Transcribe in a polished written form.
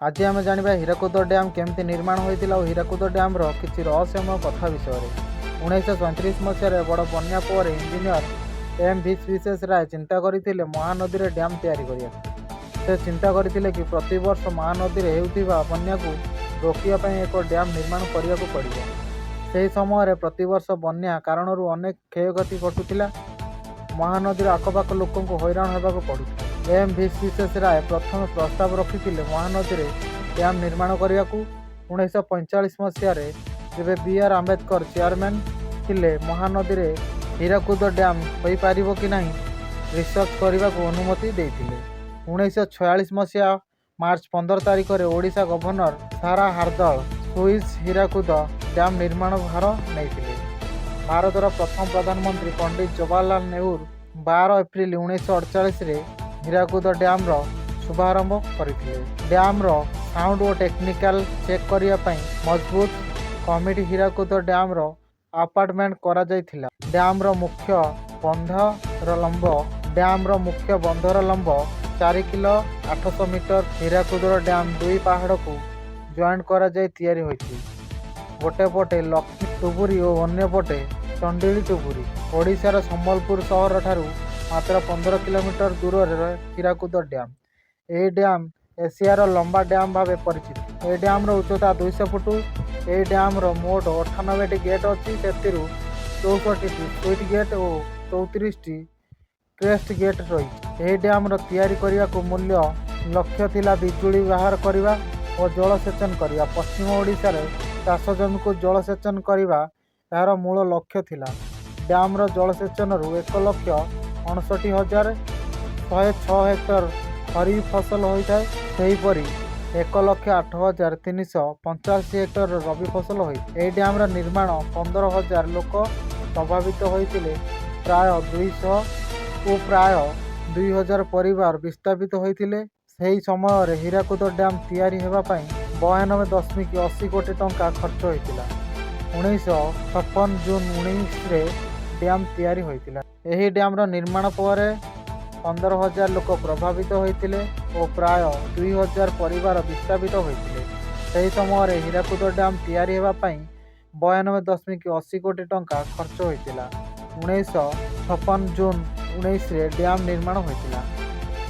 ଆଜି ଆମେ ଜାଣିବା ହୀରାକୁଦ ଡ୍ୟାମ୍ କେମିତି ନିର୍ମାଣ ହୋଇଥିଲା ଓ ହୀରାକୁଦ ଡ୍ୟାମ୍ର କିଛି ରହସ୍ୟମୟ କଥା ବିଷୟରେ। 1937 ମସିହାରେ ବଡ଼ ବନ୍ୟା ପରେ ଇଞ୍ଜିନିୟର ଏମ୍ ବିଶ୍ୱେଶ୍ୱରାୟ ଚିନ୍ତା କରିଥିଲେ ମହାନଦୀରେ ଡ୍ୟାମ୍ ତିଆରି କରିବାକୁ। ସେ ଚିନ୍ତା କରିଥିଲେ କି ପ୍ରତିବର୍ଷ ମହାନଦୀରେ ହେଉଥିବା ବନ୍ୟାକୁ ରୋକିବା ପାଇଁ ଏକ ଡ୍ୟାମ୍ ନିର୍ମାଣ କରିବାକୁ ପଡ଼ିବ। ସେହି ସମୟରେ ପ୍ରତିବର୍ଷ ବନ୍ୟା କାରଣରୁ ଅନେକ କ୍ଷୟକ୍ଷତି ଘଟୁଥିଲା। ମହାନଦୀର ଆଖପାଖ ଲୋକଙ୍କୁ ହଇରାଣ ହେବାକୁ ପଡୁଥିଲା। ଏମ୍ ବିଶ୍ୱେଶ୍ୱରାୟ ପ୍ରଥମେ ପ୍ରସ୍ତାବ ରଖିଥିଲେ ମହାନଦୀରେ ଡ୍ୟାମ୍ ନିର୍ମାଣ କରିବାକୁ। 1945 ମସିହାରେ ଯେବେ ବି ଆର୍ ଆମ୍ବେଦକର ଚେୟାରମ୍ୟାନ୍ ଥିଲେ, ମହାନଦୀରେ ହୀରାକୁଦ ଡ୍ୟାମ୍ ହୋଇପାରିବ କି ନାହିଁ ରିସର୍ଚ୍ଚ କରିବାକୁ ଅନୁମତି ଦେଇଥିଲେ। 1946 ମସିହା ମାର୍ଚ୍ଚ 15 ତାରିଖରେ Odisha governor sir Harold Swizer Hirakud dam ନିର୍ମାଣ ଭାର ନେଇଥିଲେ। ଭାରତର ପ୍ରଥମ ପ୍ରଧାନମନ୍ତ୍ରୀ ପଣ୍ଡିତ ଜବାହରଲାଲ ନେହେରୁ 12 ଏପ୍ରିଲ 1948ରେ ହୀରାକୁଦ ଡ୍ୟାମ୍ର ଶୁଭାରମ୍ଭ କରିଥିଲେ। ଡ୍ୟାମ୍ର ସାଉଣ୍ଡ ଓ ଟେକ୍ନିକାଲ ଚେକ୍ କରିବା ପାଇଁ ମଜବୁତ କମିଟି ହୀରାକୁଦ ଡ୍ୟାମ୍ର ଆପଏଣ୍ଟମେଣ୍ଟ କରାଯାଇଥିଲା। ଡ୍ୟାମ୍ର ମୁଖ୍ୟ ବନ୍ଧର ଲମ୍ବ 4 କିଲୋ 800 ମିଟର। ହୀରାକୁଦର ଡ୍ୟାମ୍ ଦୁଇ ପାହାଡ଼କୁ ଜଏଣ୍ଟ କରାଯାଇ ତିଆରି ହୋଇଛି। ଗୋଟେ ପଟେ ଲକ୍ଷ୍ମୀ ଟୁବୁରି ଓ ଅନ୍ୟ ପଟେ ଚଣ୍ଡିଲି ଟୁବୁରି। ଓଡ଼ିଶାର ସମ୍ବଲପୁର ସହର ଠାରୁ ମାତ୍ର 15 କିଲୋମିଟର ଦୂରରେ ହୀରାକୁଦ ଡ୍ୟାମ୍। ଏହି ଡ୍ୟାମ୍ ଏସିଆର ଲମ୍ବା ଡ୍ୟାମ୍ ଭାବେ ପରିଚିତ। ଏହି ଡ୍ୟାମ୍ର ଉଚ୍ଚତା 200 ଫୁଟ। ଏହି ଡ୍ୟାମ୍ର ମୋଟ 98ଟି ଗେଟ୍ ଅଛି। ସେଥିରୁ 64ଟି ସୁଇଚ୍ ଗେଟ୍ ଓ 34ଟି କ୍ରେଷ୍ଟ ଗେଟ୍ ରହିଛି। ଏହି ଡ୍ୟାମ୍ର ତିଆରି କରିବାକୁ ମୂଳ ଲକ୍ଷ୍ୟ ଥିଲା ବିଜୁଳି ବାହାର କରିବା ଓ ଜଳସେଚନ କରିବା। ପଶ୍ଚିମ ଓଡ଼ିଶାରେ ଚାଷ ଜମିକୁ ଜଳସେଚନ କରିବା ଏହାର ମୂଳ ଲକ୍ଷ୍ୟ ଥିଲା। ଡ୍ୟାମ୍ର ଜଳସେଚନରୁ 1,59,106 ହେକ୍ଟର ଖରିଫ ଫସଲ ହୋଇଥାଏ। ସେହିପରି 1,08,385 ହେକ୍ଟର ରବି ଫସଲ ହୋଇଥାଏ। ଏହି ଡ୍ୟାମ୍ର ନିର୍ମାଣ 15,000 ଲୋକ ପ୍ରଭାବିତ ହୋଇଥିଲେ। ପ୍ରାୟ 200 ଓ ପ୍ରାୟ 2000 ପରିବାର ବିସ୍ଥାପିତ ହୋଇଥିଲେ। ସେହି ସମୟରେ ହୀରାକୁଦ ଡ୍ୟାମ୍ ତିଆରି ହେବା ପାଇଁ 92.80 କୋଟି ଟଙ୍କା ଖର୍ଚ୍ଚ ହୋଇଥିଲା। 1956 ଜୁନ୍ 19ରେ ଡ୍ୟାମ୍ ତିଆରି ହୋଇଥିଲା। ଏହି ଡ୍ୟାମ୍ର ନିର୍ମାଣ ପରେ 15,000 ଲୋକ ପ୍ରଭାବିତ ହୋଇଥିଲେ ଓ ପ୍ରାୟ 2000 ପରିବାର ବିସ୍ଥାପିତ ହୋଇଥିଲେ। ସେହି ସମୟରେ ହୀରାକୁଦ ଡ୍ୟାମ୍ ତିଆରି ହେବା ପାଇଁ 92.80 କୋଟି ଟଙ୍କା ଖର୍ଚ୍ଚ ହୋଇଥିଲା। 1956 ଜୁନ୍ 19ରେ ଡ୍ୟାମ୍ ନିର୍ମାଣ ହୋଇଥିଲା।